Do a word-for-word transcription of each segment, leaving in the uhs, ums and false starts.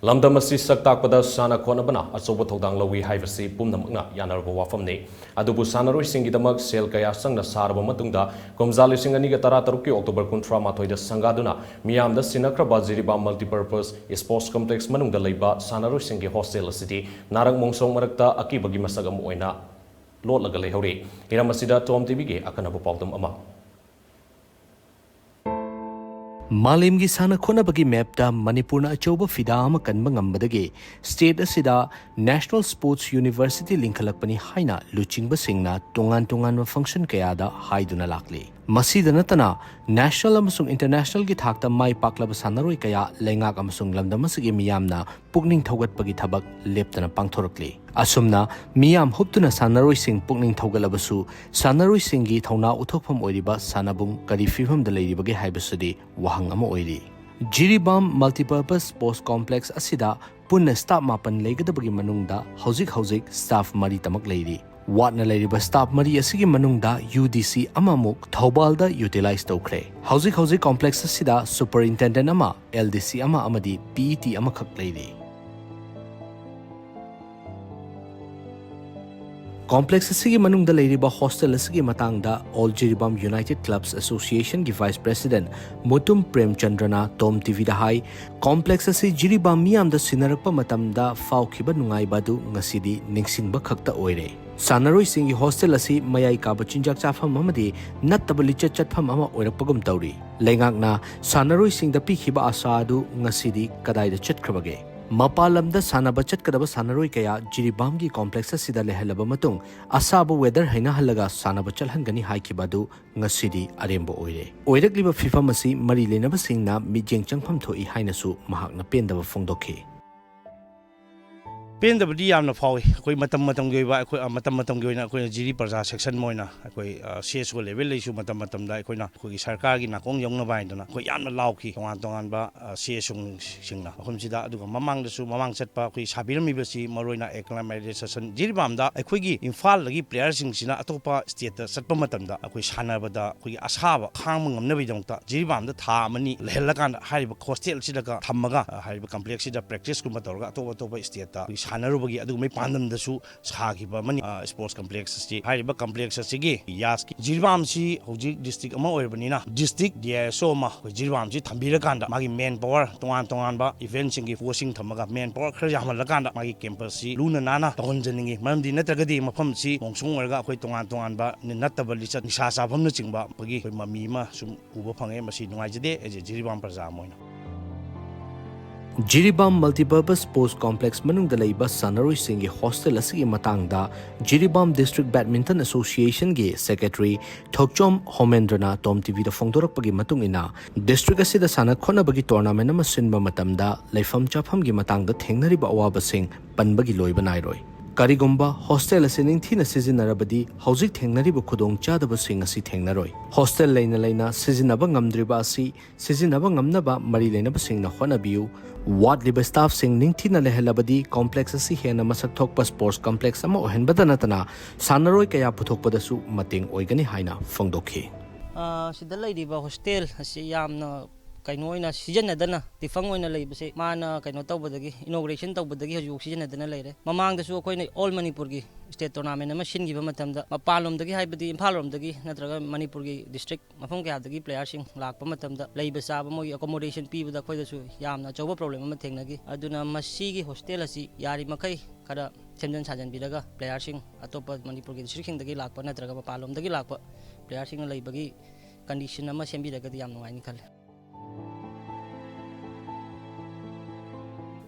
ꯂꯝꯗꯝ ꯑꯁꯤ ꯁꯛ ꯇꯥꯛꯄꯗ ꯁꯥꯟꯅ ꯈꯣꯠꯅꯕꯅ ꯑꯆꯧꯕ ꯊꯧꯗꯥꯡ ꯂꯧꯏ ꯍꯥꯏꯕꯁꯤ ꯄꯨꯝꯅꯃꯛꯅ ꯌꯥꯅꯔꯕ ꯋꯥꯐꯝꯅꯤ꯫ ꯑꯗꯨꯕꯨ ꯁꯥꯟꯅꯔꯣꯏꯁꯤꯡꯒꯤꯗꯃꯛ ꯁꯦꯜ ꯀꯌꯥ ꯆꯪꯅ ꯁꯥꯔꯕ ꯃꯇꯨꯡꯗ, ꯀꯨꯝꯖꯥ ꯂꯤꯁꯤꯡ ꯑꯅꯤꯒ ꯇꯔꯥ ꯇꯔꯨꯛꯀꯤ ꯑꯣꯛꯇꯣꯕꯔ ꯀꯨꯟꯊ꯭ꯔꯥ ꯃꯥꯊꯣꯏꯗ ꯁꯪꯒꯥꯗꯨꯅ ꯃꯤꯌꯥꯝꯗ ꯁꯤꯟꯅꯈ꯭ꯔꯕ ꯖꯤꯔꯤꯕꯥꯝ Multipurpose Sports Complex ꯃꯅꯨꯡꯗ ꯂꯩꯕ ꯁꯥꯟꯅꯔꯣꯏꯁꯤꯡꯒꯤ ꯍꯣꯁꯇꯦꯜ ꯑꯁꯤꯗꯤ ꯅꯥꯔꯛ ꯃꯣꯡꯁꯣꯡ ꯃꯔꯛꯇ ꯑꯀꯤꯕꯒꯤ ꯃꯁꯛ ꯑꯃ ꯑꯣꯏꯅ ꯂꯣꯠꯂꯒ ꯂꯩꯍꯧꯔꯤ꯫ ꯍꯤꯔꯝ ꯑꯁꯤꯗ ꯇꯣꯝ ꯇꯤꯚꯤꯒꯤ ꯑꯈꯟꯅꯕ ꯄꯥꯎꯗꯝ ꯑꯃ꯫ ꯃꯥꯂꯦꯝꯒꯤ ꯁꯥꯟꯅ ꯈꯣꯠꯅꯕꯒꯤ ꯃꯦꯞꯇ ꯃꯅꯤꯄꯨꯔꯅ ꯑꯆꯧꯕ ꯐꯤꯗꯥ ꯑꯃ ꯀꯟꯕ ꯉꯝꯕꯗꯒꯤ ꯁ꯭ꯇꯦꯠ ꯑꯁꯤꯗ National Sports University ꯂꯤꯡꯈꯠꯂꯛꯄꯅꯤ ꯍꯥꯏꯅ ꯂꯨꯆꯤꯡꯕꯁꯤꯡꯅ ꯇꯣꯉꯥꯟ ꯇꯣꯉꯥꯟꯕ ꯐꯪꯁꯟ ꯀꯌꯥꯗ ꯍꯥꯏꯗꯨꯅ ꯂꯥꯛꯂꯤ꯫ ꯃꯁꯤꯗ ꯅꯠꯇꯅ ꯅꯦꯁꯅꯦꯜ ꯑꯃꯁꯨꯡ ꯏꯟꯇꯔꯅꯦꯁꯅꯦꯜꯒꯤ ꯊꯥꯛꯇ ꯃꯥꯏ ꯄꯥꯛꯂꯕ ꯁꯥꯟꯅꯔꯣꯏ ꯀꯌꯥ ꯂꯩꯉꯥꯛ ꯑꯃꯁꯨꯡ ꯂꯝꯗꯝ ꯑꯁꯤꯒꯤ ꯃꯤꯌꯥꯝꯅ ꯄꯨꯛꯅꯤꯡ ꯊꯧꯒꯠꯄꯒꯤ ꯊꯕꯛ ꯂꯦꯞꯇꯅ ꯄꯥꯡꯊꯣꯔꯛꯂꯤ꯫ ꯑꯁꯨꯝꯅ ꯃꯤꯌꯥꯝ ꯍꯨꯞꯇꯨꯅ ꯁꯥꯟꯅꯔꯣꯏꯁꯤꯡ ꯄꯨꯛꯅꯤꯡ ꯊꯧꯒꯠꯂꯕꯁꯨ, ꯁꯥꯟꯅꯔꯣꯏꯁꯤꯡꯒꯤ ꯊꯧꯅꯥ ꯎꯠꯊꯣꯛꯐꯝ ꯑꯣꯏꯔꯤꯕ ꯁꯥꯟꯅꯕꯨꯡ ꯀꯔꯤ ꯐꯤꯕꯝꯗ ꯂꯩꯔꯤꯕꯒꯦ ꯍꯥꯏꯕꯁꯤꯗꯤ ꯋꯥꯍꯪ ꯑꯃ ꯑꯣꯏꯔꯤ꯫ ꯖꯤꯔꯤꯕꯥꯝ Multipurpose Sports Complex ꯑꯁꯤꯗ ꯄꯨꯟꯅ ꯁ꯭ꯇꯥꯐ ꯃꯥꯄꯟ ꯂꯩꯒꯗꯕꯒꯤ ꯃꯅꯨꯡꯗ ꯍꯧꯖꯤꯛ ꯍꯧꯖꯤꯛ ꯁ꯭ꯇꯥꯐ ꯃꯔꯤꯇꯃꯛ ꯂꯩꯔꯤ꯫ ꯋꯥꯠꯅ ꯂꯩꯔꯤꯕ ꯁ꯭ꯇꯥꯐ ꯃꯔꯤ ꯑꯁꯤꯒꯤ ꯃꯅꯨꯡꯗ ꯌꯨ ꯗꯤ ꯁꯤ ꯑꯃꯃꯨꯛ ꯊꯧꯕꯥꯜꯗ ꯌꯨꯇꯤꯂꯥꯏꯖ ꯇꯧꯈ꯭ꯔꯦ꯫ ꯍꯧꯖꯤꯛ ꯍꯧꯖꯤꯛ ꯀꯣꯝꯄ꯭ꯂꯦꯛꯁ ꯑꯁꯤꯗ ꯁꯨꯄꯔ ꯏꯟꯇꯦꯟꯗꯦꯟꯠ ꯑꯃ, ꯑꯦꯜ ꯗꯤ ꯁꯤ ꯑꯃ ꯑꯃꯗꯤ ꯄꯤ ꯏ ꯇꯤ ꯑꯃꯈꯛ ꯂꯩꯔꯤ꯫ ꯀꯣꯝꯄ꯭ꯂꯦꯛꯁ ꯑꯁꯤꯒꯤ ꯃꯅꯨꯡꯗ ꯂꯩꯔꯤꯕ ꯍꯣꯁꯇꯦꯜ ꯑꯁꯤꯒꯤ ꯃꯇꯥꯡꯗ All Jiribam United Clubs Association ꯒꯤ ꯚꯥꯏꯁ ꯄ꯭ꯔꯦꯁꯤꯗꯦꯟꯠ ꯃꯨꯇꯨꯝ ꯄ꯭ꯔꯦꯝꯆꯟꯗ꯭ꯔꯅ ꯇꯣꯝ ꯇꯤ ꯚꯤꯗ ꯍꯥꯏ, ꯀꯣꯝꯄ꯭ꯂꯦꯛꯁ ꯑꯁꯤ ꯖꯤꯔꯤꯕꯥꯝ ꯃꯤꯌꯥꯝꯗ ꯁꯤꯟꯅꯔꯛꯄ ꯃꯇꯝꯗ ꯐꯥꯎꯈꯤꯕ ꯅꯨꯡꯉꯥꯏꯕ ꯑꯗꯨ ꯉꯁꯤꯗꯤ ꯅꯤꯡꯁꯤꯡꯕ ꯈꯛꯇ ꯑꯣꯏꯔꯦ꯫ ꯁꯥꯟꯅꯔꯣꯏꯁꯤꯡꯒꯤ ꯍꯣꯁꯇꯦꯜ ꯑꯁꯤ ꯃꯌꯥꯏ ꯀꯥꯕ ꯆꯤꯟꯖꯥꯛ ꯆꯥꯐꯝ ꯑꯃꯗꯤ ꯅꯠꯇꯕ ꯂꯤꯆꯠ ꯆꯠꯐꯝ ꯑꯃ ꯑꯣꯏꯔꯛꯄꯒꯨꯝ ꯇꯧꯔꯤ꯫ ꯂꯩꯉꯥꯛꯅ ꯁꯥꯟꯅꯔꯣꯏꯁꯤꯡꯗ ꯄꯤꯈꯤꯕ ꯑꯥꯁꯥ ꯑꯗꯨ ꯉꯁꯤꯗꯤ ꯀꯗꯥꯏꯗ ꯆꯠꯈ꯭ꯔꯕꯒꯦ? ꯃꯄꯥꯟ ꯂꯝꯗ ꯁꯥꯟꯅꯕ ꯆꯠꯀꯗꯕ ꯁꯥꯟꯅꯔꯣꯏ ꯀꯌꯥ ꯖꯤꯔꯤꯕꯥꯝꯒꯤ ꯀꯣꯝꯄ꯭ꯂꯦꯛꯁ ꯑꯁꯤꯗ ꯂꯩꯍꯜꯂꯕ ꯃꯇꯨꯡ, ꯑꯁꯥꯕ ꯋꯦꯗꯔ ꯍꯩꯅꯍꯜꯂꯒ ꯁꯥꯟꯅꯕ ꯆꯠꯍꯟꯒꯅꯤ ꯍꯥꯏꯈꯤꯕ ꯑꯗꯨ ꯉꯁꯤꯗꯤ ꯑꯔꯦꯝꯕ ꯑꯣꯏꯔꯦ꯫ ꯑꯣꯏꯔꯛꯂꯤꯕ ꯐꯤꯚꯝ ꯑꯁꯤ ꯃꯔꯤ ꯂꯩꯅꯕꯁꯤꯡꯅ ꯃꯤꯠꯌꯦꯡ ꯆꯪꯐꯝ ꯊꯣꯛꯏ ꯍꯥꯏꯅꯁꯨ ꯃꯍꯥꯛꯅ ꯄꯦꯟꯗꯕ ꯐꯣꯡꯗꯣꯛꯈꯤ꯫ ꯄꯦꯟꯗꯕꯗꯤ ꯌꯥꯝꯅ ꯐꯥꯎꯏ꯫ ꯑꯩꯈꯣꯏ ꯃꯇꯝ ꯃꯇꯝꯒꯤ ꯑꯣꯏꯕ, ꯑꯩꯈꯣꯏ, ꯑ, ꯃꯇꯝ ꯃꯇꯝꯒꯤ ꯑꯣꯏꯅ ꯑꯩꯈꯣꯏꯅ ꯖꯤꯔꯤ ꯄ꯭ꯔꯖꯥ ꯁꯦꯛꯁꯟ ꯑꯃ ꯑꯣꯏꯅ ꯑꯩꯈꯣꯏ, ꯑ, ꯁꯤ ꯑꯦꯁ ꯑꯣ ꯂꯦꯚꯦꯜꯗꯩꯁꯨ ꯃꯇꯝ ꯃꯇꯝꯗ ꯑꯩꯈꯣꯏꯅ ꯑꯩꯈꯣꯏꯒꯤ ꯁꯔꯀꯥꯔꯒꯤ ꯅꯥꯀꯣꯡ ꯌꯧꯅꯕ ꯍꯥꯏꯗꯅ ꯑꯩꯈꯣꯏ ꯌꯥꯝꯅ ꯂꯥꯎꯈꯤ꯫ ꯇꯣꯉꯥꯟ ꯇꯣꯉꯥꯟꯕ, ꯑ, ꯁꯤ ꯑꯦꯁ ꯑꯣꯁꯤꯡꯅ ꯃꯐꯝꯁꯤꯗ, ꯑꯗꯨꯒ ꯃꯃꯥꯡꯗꯁꯨ, ꯃꯃꯥꯡ ꯆꯠꯄ ꯑꯩꯈꯣꯏ ꯁꯥꯕꯤꯔꯝꯃꯤꯕꯁꯤ ꯃꯔꯨꯑꯣꯏꯅ ꯑꯦꯀ꯭ꯂꯥꯃꯥꯏꯖꯦꯁꯟ ꯖꯤꯔꯤꯕꯥꯝꯗ ꯑꯩꯈꯣꯏꯒꯤ ꯏꯝꯐꯥꯜꯗꯒꯤ ꯄ꯭ꯂꯦꯌꯔꯁꯤꯡꯁꯤꯅ ꯑꯇꯣꯞꯄ ꯁ꯭ꯇꯦꯠꯇ ꯆꯠꯄ ꯃꯇꯝꯗ ꯑꯩꯈꯣꯏ ꯁꯥꯟꯅꯕꯗ ꯑꯩꯈꯣꯏꯒꯤ ꯑꯁꯥꯕ ꯈꯥꯡꯕ ꯉꯝꯅꯕꯒꯤꯗꯃꯛꯇ ꯖꯤꯔꯤꯕꯥꯝꯗ ꯊꯥ ꯑꯃꯅꯤ ꯂꯩꯍꯜꯂꯀꯥꯟꯗ ꯍꯥꯏꯔꯤꯕ ꯍꯣꯁꯇꯦꯜꯁꯤꯗꯒ ꯊꯝꯃꯒ, ꯑ, ꯍꯥꯏꯔꯤꯕ ꯀꯝꯄ꯭ꯂꯦꯛꯁꯁꯤꯗ ꯄ꯭ꯔꯦꯛꯇꯤꯁꯀꯨꯝꯕ ꯇꯧꯔꯒ ꯑꯇꯣꯞ ꯑꯇꯣꯞꯄ ꯁ꯭ꯇꯦꯠꯇ ꯑꯩꯈꯣꯏ ꯁꯥꯟꯅꯔꯨꯕꯒꯤ ꯑꯗꯨꯒꯨꯝꯕꯒꯤ ꯄꯥꯟꯗꯝꯗꯁꯨ ꯁꯥꯈꯤꯕ ꯑꯃꯅꯤ꯫ ꯑ, ꯁ꯭ꯄꯣꯔꯠꯁ ꯀꯝꯄ꯭ꯂꯦꯛꯁ ꯑꯁꯤ, ꯍꯥꯏꯔꯤꯕ ꯀꯝꯄ꯭ꯂꯦꯛꯁ ꯑꯁꯤꯒꯤ ꯌꯥꯁꯀꯤ ꯖꯤꯔꯤꯕꯥꯝꯁꯤ ꯍꯧꯖꯤꯛ ꯗꯤꯁꯇ꯭ꯔꯤꯛ ꯑꯃ ꯑꯣꯏꯔꯕꯅꯤꯅ ꯗꯤꯁꯇ꯭ꯔꯤꯛ ꯗꯤ ꯑꯥꯏ ꯑꯦꯁ ꯑꯣ ꯑꯃ ꯑꯩꯈꯣꯏ ꯖꯤꯔꯤꯕꯥꯝꯁꯤ ꯊꯝꯕꯤꯔꯀꯥꯟꯗ ꯃꯥꯒꯤ ꯃꯦꯟ ꯄꯋꯥꯔ ꯇꯣꯉꯥꯟ ꯇꯣꯉꯥꯟꯕ ꯏꯚꯦꯟꯠꯁꯤꯡꯒꯤ ꯐꯣꯔꯁꯁꯤꯡ ꯊꯝꯃꯒ ꯃꯦꯟ ꯄꯋꯥꯔ ꯈꯔ ꯌꯥꯝꯍꯜꯂꯀꯥꯟꯗ ꯃꯥꯒꯤ ꯀꯦꯝꯄꯁꯁꯤ ꯂꯨꯅ ꯅꯥꯟꯅ ꯇꯧꯍꯟꯖꯅꯤꯡꯉꯤ꯫ ꯃꯔꯝꯗꯤ ꯅꯠꯇ꯭ꯔꯒꯗꯤ ꯃꯐꯝꯁꯤ ꯃꯣꯡꯁꯣꯡ ꯑꯣꯏꯔꯒ ꯑꯩꯈꯣꯏ ꯇꯣꯉꯥꯟ ꯇꯣꯉꯥꯟꯕ ꯅꯠꯇꯕ ꯂꯤꯆꯠ, ꯅꯤꯁꯥ ꯆꯥꯐꯝꯅꯆꯤꯡꯕ ꯑꯩꯈꯣꯏꯒꯤ, ꯑꯩꯈꯣꯏ ꯃꯃꯤ ꯑꯃ ꯁꯨꯝ ꯎꯕ ꯐꯪꯉꯦ꯫ ꯃꯁꯤ ꯅꯨꯡꯉꯥꯏꯖꯗꯦ, as a ꯖꯤꯔꯤꯕꯥꯝ ꯄ꯭ꯔꯖꯥ ꯑꯃ ꯑꯣꯏꯅ꯫ ꯖꯤꯔꯤꯕꯥꯝ ꯃꯜꯇꯤꯄꯔꯄꯁ ꯁ꯭ꯄꯣꯔꯠꯁ ꯀꯣꯝꯄ꯭ꯂꯦꯛꯁ ꯃꯅꯨꯡꯗ ꯂꯩꯕ ꯁꯥꯟꯅꯔꯣꯏꯁꯤꯡꯒꯤ ꯍꯣꯁꯇꯦꯜ ꯑꯁꯤꯒꯤ ꯃꯇꯥꯡꯗ ꯖꯤꯔꯤꯕꯥꯝ ꯗꯤꯁꯇ꯭ꯔꯤꯛ ꯕꯦꯗꯃꯤꯟꯇꯟ ꯑꯦꯁꯣꯁꯤꯌꯦꯁꯟꯒꯤ ꯁꯦꯀ꯭ꯔꯦꯇꯔꯤ ꯊꯣꯛꯆꯣꯝ ꯍꯣꯃꯦꯟꯗ꯭ꯔꯅ ꯇꯣꯝ ꯇꯤꯚꯤꯗ ꯐꯣꯡꯗꯣꯔꯛꯄꯒꯤ ꯃꯇꯨꯡ ꯏꯟꯅ, ꯗꯤꯁꯇ꯭ꯔꯤꯛ ꯑꯁꯤꯗ ꯁꯥꯟꯅ ꯈꯣꯠꯅꯕꯒꯤ ꯇꯣꯔꯅꯥꯃꯦꯟ ꯑꯃ ꯁꯤꯟꯕ ꯃꯇꯝꯗ ꯂꯩꯐꯝ ꯆꯥꯐꯝꯒꯤ ꯃꯇꯥꯡꯗ ꯊꯦꯡꯅꯔꯤꯕ ꯑꯋꯥꯕꯁꯤꯡ ꯄꯟꯕꯒꯤ ꯂꯣꯏꯕ ꯅꯥꯏꯔꯣꯏ꯫ ꯀꯔꯤꯒꯨꯝꯕ ꯍꯣꯁꯇꯦꯜ ꯑꯁꯤ ꯅꯤꯡꯊꯤꯅ ꯁꯤꯖꯤꯟꯅꯔꯕꯗꯤ ꯍꯧꯖꯤꯛ ꯊꯦꯡꯅꯔꯤꯕ ꯈꯨꯗꯣꯡꯆꯥꯗꯕꯁꯤꯡ ꯑꯁꯤ ꯊꯦꯡꯅꯔꯣꯏ꯫ ꯍꯣꯁꯇꯦꯜ ꯂꯩꯅ ꯂꯩꯅ ꯁꯤꯖꯤꯟꯅꯕ ꯉꯝꯗ꯭ꯔꯤꯕ ꯑꯁꯤ ꯁꯤꯖꯤꯟꯅꯕ ꯉꯝꯅꯕ ꯃꯔꯤ ꯂꯩꯅꯕꯁꯤꯡꯅ ꯍꯣꯠꯅꯕꯤꯌꯨ꯫ ꯋꯥꯠꯂꯤꯕ ꯁ꯭ꯇꯥꯐꯁꯤꯡ ꯅꯤꯡꯊꯤꯅ ꯂꯩꯍꯜꯂꯕꯗꯤ ꯀꯣꯝꯄ꯭ꯂꯦꯛꯁ ꯑꯁꯤ ꯍꯦꯟꯅ ꯃꯁꯛ ꯊꯣꯛꯄ ꯁ꯭ꯄꯣꯔꯠꯁ ꯀꯣꯝꯄ꯭ꯂꯦꯛꯁ ꯑꯃ ꯑꯣꯏꯍꯟꯕꯗ ꯅꯠꯇꯅ ꯁꯥꯟꯅꯔꯣꯏ ꯀꯌꯥ ꯄꯨꯊꯣꯛꯄꯗꯁꯨ ꯃꯇꯦꯡ ꯑꯣꯏꯒꯅꯤ ꯍꯥꯏꯅ ꯐꯣꯡꯗꯣꯛꯈꯤ꯫ ꯑ, ꯁꯤꯗ ꯂꯩꯔꯤꯕ ꯍꯣꯁꯇꯦꯜ ꯑꯁꯤ ꯌꯥꯝꯅ ꯀꯩꯅꯣ ꯑꯣꯏꯅ ꯁꯤꯖꯤꯟꯅꯗꯅ ꯗꯤꯐꯪ ꯑꯣꯏꯅ ꯂꯩꯕꯁꯦ ꯃꯥꯅ ꯀꯩꯅꯣ ꯇꯧꯕꯗꯒꯤ, ꯏꯅꯣꯒ꯭ꯔꯦꯁꯟ ꯇꯧꯕꯗꯒꯤ ꯍꯧꯖꯤꯛꯐꯥꯎ ꯁꯤꯖꯤꯟꯅꯗꯅ ꯂꯩꯔꯦ꯫ ꯃꯃꯥꯡꯗꯁꯨ ꯑꯩꯈꯣꯏꯅ ꯑꯣꯜ ꯃꯅꯤꯄꯨꯔꯒꯤ ꯁ꯭ꯇꯦꯠ ꯇꯣꯔꯅꯥꯃꯦꯟ ꯑꯃ ꯁꯤꯟꯈꯤꯕ ꯃꯇꯝꯗ ꯃꯄꯥꯟꯂꯣꯝꯗꯒꯤ, ꯍꯥꯏꯕꯗꯤ ꯏꯝꯐꯥꯜ ꯂꯣꯝꯗꯒꯤ ꯅꯠꯇ꯭ꯔꯒ ꯃꯅꯤꯄꯨꯔꯒꯤ ꯗꯤꯁꯇ꯭ꯔꯤꯛ ꯃꯐꯝ ꯀꯌꯥꯗꯒꯤ ꯄ꯭ꯂꯦꯌꯥꯔꯁꯤꯡ ꯂꯥꯛꯄ ꯃꯇꯝꯗ ꯂꯩꯕ ꯆꯥꯕ, ꯃꯣꯏꯒꯤ ꯑꯦꯀꯣꯃꯣꯗꯦꯁꯟ ꯄꯤꯕꯗ ꯑꯩꯈꯣꯏꯗꯁꯨ ꯌꯥꯝꯅ ꯑꯆꯧꯕ ꯄ꯭ꯔꯣꯕ꯭ꯂꯦꯝ ꯑꯃ ꯊꯦꯡꯅꯈꯤ꯫ ꯑꯗꯨꯅ ꯃꯁꯤꯒꯤ ꯍꯣꯁꯇꯦꯜ ꯑꯁꯤ ꯌꯥꯔꯤꯃꯈꯩ ꯈꯔ ꯁꯦꯝꯖꯤꯟ ꯁꯥꯖꯤꯟꯕꯤꯔꯒ ꯄ꯭ꯂꯦꯌꯥꯔꯁꯤꯡ, ꯑꯇꯣꯞꯄ ꯃꯅꯤꯄꯨꯔꯒꯤ ꯗꯤꯁꯇ꯭ꯔꯤꯛꯁꯤꯡꯗꯒꯤ ꯂꯥꯛꯄ ꯅꯠꯇ꯭ꯔꯒ ꯃꯄꯥꯟꯂꯣꯝꯗꯒꯤ ꯂꯥꯛꯄ ꯄ꯭ꯂꯦꯌꯥꯔꯁꯤꯡꯅ ꯂꯩꯕꯒꯤ ꯀꯟꯗꯤꯁꯟ ꯑꯃ ꯁꯦꯝꯕꯤꯔꯒꯗꯤ ꯌꯥꯝ ꯅꯨꯡꯉꯥꯏꯅꯤ ꯈꯜꯂꯤ꯫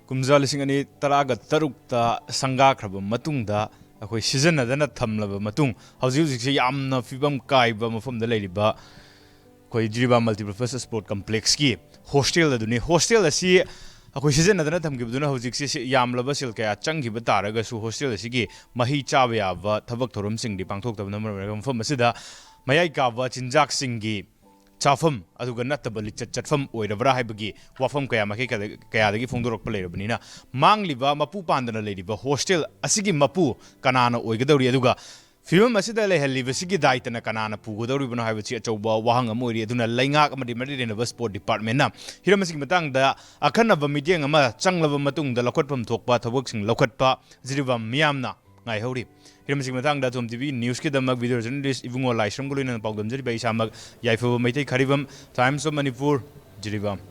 ꯀꯨꯝꯖꯥ ꯂꯤꯁꯤꯡ ꯑꯅꯤ ꯇꯔꯥꯒ ꯇꯔꯨꯛꯇ ꯁꯪꯒꯥꯈ꯭ꯔꯕ ꯃꯇꯨꯡꯗ, ꯑꯩꯈꯣꯏ ꯁꯤꯖꯤꯟꯅꯗꯅ ꯊꯝꯂꯕ ꯃꯇꯨꯡ, ꯍꯧꯖꯤꯛ ꯍꯧꯖꯤꯛꯁꯦ ꯌꯥꯝꯅ ꯐꯤꯕꯝ ꯀꯥꯏꯕ ꯃꯐꯝꯗ ꯂꯩꯔꯤꯕ ꯑꯩꯈꯣꯏ ꯖꯤꯔꯤꯕꯥꯝ ꯃꯜꯇꯤꯄꯔꯄꯁ ꯁ꯭ꯄꯣꯔꯠ ꯀꯝꯄ꯭ꯂꯦꯛꯁꯀꯤ ꯍꯣꯁꯇꯦꯜ ꯑꯗꯨꯅꯤ꯫ ꯍꯣꯁꯇꯦꯜ ꯑꯁꯤ ꯑꯩꯈꯣꯏ ꯁꯤꯖꯤꯟꯅꯗꯅ ꯊꯝꯈꯤꯕꯗꯨꯅ ꯍꯧꯖꯤꯛꯁꯤ ꯁꯤ-, ꯌꯥꯝꯂꯕ ꯁꯦꯜ ꯀꯌꯥ ꯆꯪꯈꯤꯕ ꯇꯥꯔꯒꯁꯨ ꯍꯣꯁꯇꯦꯜ ꯑꯁꯤꯒꯤ ꯃꯍꯩ ꯆꯥꯕ ꯌꯥꯕ ꯊꯕꯛ ꯊꯧꯔꯝꯁꯤꯡꯗꯤ ꯄꯥꯡꯊꯣꯛꯇꯕꯅ ꯃꯔꯝ ꯑꯣꯏꯔꯒ ꯃꯐꯝ ꯑꯁꯤꯗ ꯃꯌꯥꯏ ꯀꯥꯕ ꯆꯤꯟꯖꯥꯛꯁꯤꯡꯒꯤ ꯆꯥꯐꯝ ꯑꯗꯨꯒ ꯅꯠꯇꯕ ꯂꯤꯆꯠ ꯆꯠꯐꯝ ꯑꯣꯏꯔꯕ꯭ꯔꯥ ꯍꯥꯏꯕꯒꯤ ꯋꯥꯐꯝ ꯀꯌꯥ ꯃꯥꯏꯀꯩ ꯀꯌꯥꯗ-, ꯀꯌꯥꯗꯒꯤ ꯐꯣꯡꯗꯣꯔꯛꯄ ꯂꯩꯔꯕꯅꯤꯅ, ꯃꯥꯡꯂꯤꯕ ꯃꯄꯨ ꯄꯥꯟꯗꯅ ꯂꯩꯔꯤꯕ ꯍꯣꯁꯇꯦꯜ ꯑꯁꯤꯒꯤ ꯃꯄꯨ ꯀꯅꯥꯅ ꯑꯣꯏꯒꯗꯧꯔꯤ, ꯑꯗꯨꯒ ꯐꯤꯕꯝ ꯑꯁꯤꯗ ꯂꯩꯍꯜꯂꯤꯕꯁꯤꯒꯤ ꯗꯥꯏꯇꯅ ꯀꯅꯥꯅ ꯄꯨꯒꯗꯧꯔꯤꯕꯅꯣ ꯍꯥꯏꯕꯁꯤ ꯑꯆꯧꯕ ꯋꯥꯍꯪ ꯑꯃ ꯑꯣꯏꯔꯤ꯫ ꯑꯗꯨꯅ ꯂꯩꯉꯥꯛ ꯑꯃꯗꯤ ꯃꯔꯤ ꯂꯩꯅꯕ ꯁ꯭ꯄꯣꯔꯠ ꯗꯤꯄꯥꯔꯠꯃꯦꯟꯅ ꯍꯤꯔꯝ ꯑꯁꯤꯒꯤ ꯃꯇꯥꯡꯗ ꯑꯈꯟꯅꯕ ꯃꯤꯠꯌꯦꯡ ꯑꯃ ꯆꯪꯂꯕ ꯃꯇꯨꯡꯗ ꯂꯧꯈꯠꯐꯝ ꯊꯣꯛꯄ ꯊꯕꯛꯁꯤꯡ ꯂꯧꯈꯠꯄ ꯖꯤꯔꯤꯕꯥꯝ ꯃꯤꯌꯥꯝꯅ ꯉꯥꯏꯍꯧꯔꯤ꯫ ꯍꯤꯔꯝ ꯑꯁꯤꯒꯤ ꯃꯇꯥꯡꯗ ꯑꯊꯣꯝ ꯇꯤꯚꯤ ꯅ꯭ꯌꯨꯁꯀꯤꯗꯃꯛ ꯚꯤꯗꯤꯑꯣ ꯖꯔꯅꯦꯂꯤꯁ ꯏꯕꯨꯡꯉꯣ ꯂꯥꯏꯁ꯭ꯔꯝꯒ ꯂꯣꯏꯅꯅ ꯄꯥꯎꯗꯝꯖꯔꯤꯕ ꯑꯩ ꯏꯁꯥꯃꯛ ꯌꯥꯏꯐꯕ Meitei ꯈꯥꯔꯤꯕꯝ, Times of Manipur, Jiribam.